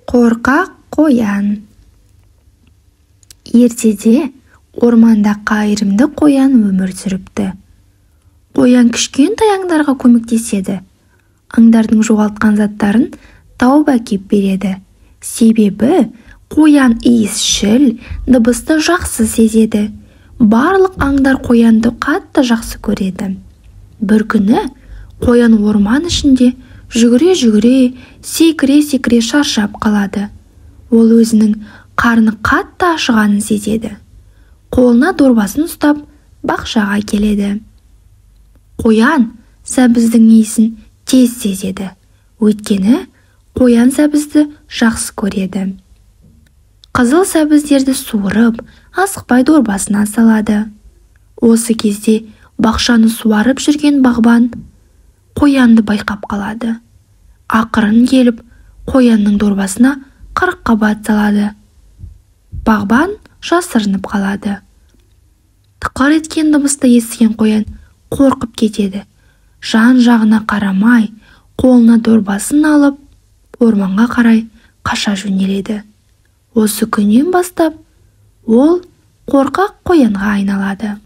Қорқақ қоян. Ертеде орманда қайырымды қоян өмір сүріпті. Қоян кішкентай аңдарға көмектеседі. Аңдардың жоғалтқан заттарын тауып әкеп береді. Себебі қоян иісшіл, дыбысты жақсы сезеді. Барлық аңдар қоянды қатты жақсы көреді. Бір күні қоян орман ішінде жүгіре-жүгіре, секіре-секіре шаршап қалады. Ол өзінің қарны қатты ашығанын сезеді. Қолына дорбасын ұстап, бақшаға келеді. Қоян сәбіздің иісін тез сезеді. Өйткені қоян сәбізді жақсы көреді. Қызыл сәбіздерді суырып, асықпай дорбасына салады. Осы кезде бақшаны суарып жүрген бағбан қоянды байқап қалады. Ақырын келіп, қоянның дорбасына 40 қабат салады. Бағбан жасырынып қалады. Тықыр еткен дыбысты естіген қоян қорқып кетеді. Жан-жағына қарамай, қолына дорбасын алып, орманға қарай қаша жөнеледі. Осы күннен бастап, ол қорқақ қоянға айналады.